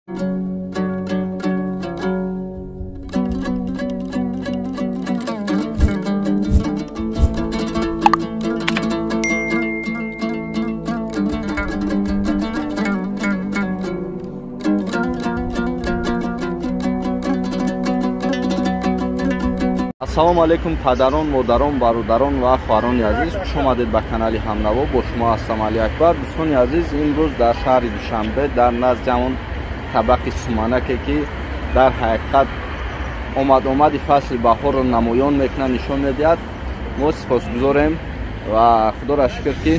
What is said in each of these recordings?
Ассалому алайкум падарон, модарон, бародарон ва хоҳарони азиз. Хуш омадед ба канали Ҳамнаво. Бо шумо ҳастам Али Акбар. Дӯстони азиз, имрӯз дар шаҳри Душанбе дар назди ҳамон табақи суманаке ки дар ҳақиқат омад-омади фасли баҳорро намоён мекунад, нишон медиҳад, мо сипосгузорем ва худоро шукр ки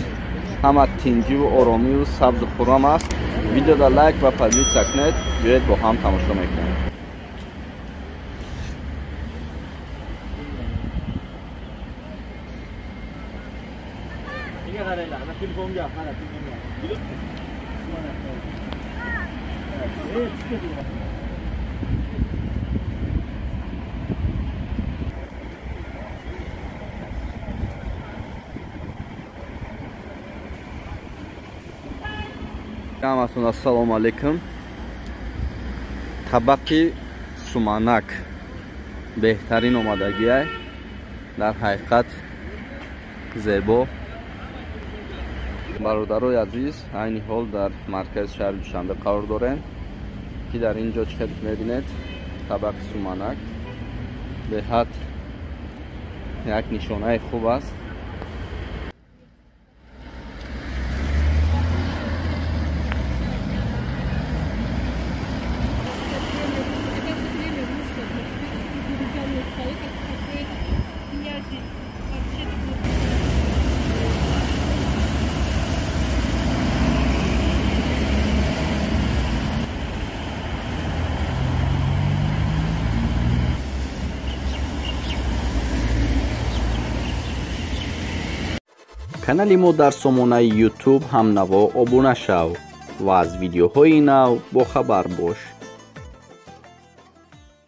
ҳама тинҷиву оромиву сабзу хуррам аст. Видеода лайк ва поделиться кунед. Биёед бо ҳам тамошо мекунем. Telefonga, qara, telefonga. Ҳаматон ассалому алайкум. Табақи суманак беҳтарин омадагиай, дар ҳақиқат зебо. Бародарои азиз, айни ҳол дар маркази шаҳри Душанбе қарор дорем ки дар ин ҷо чӣ хел мебинед, табақи суманак беҳад як нишонаи хуб аст. Канали мо дар сомонаи YouTube Ҳамнаво обуна шав ва аз видеоҳои нав бохабар бош.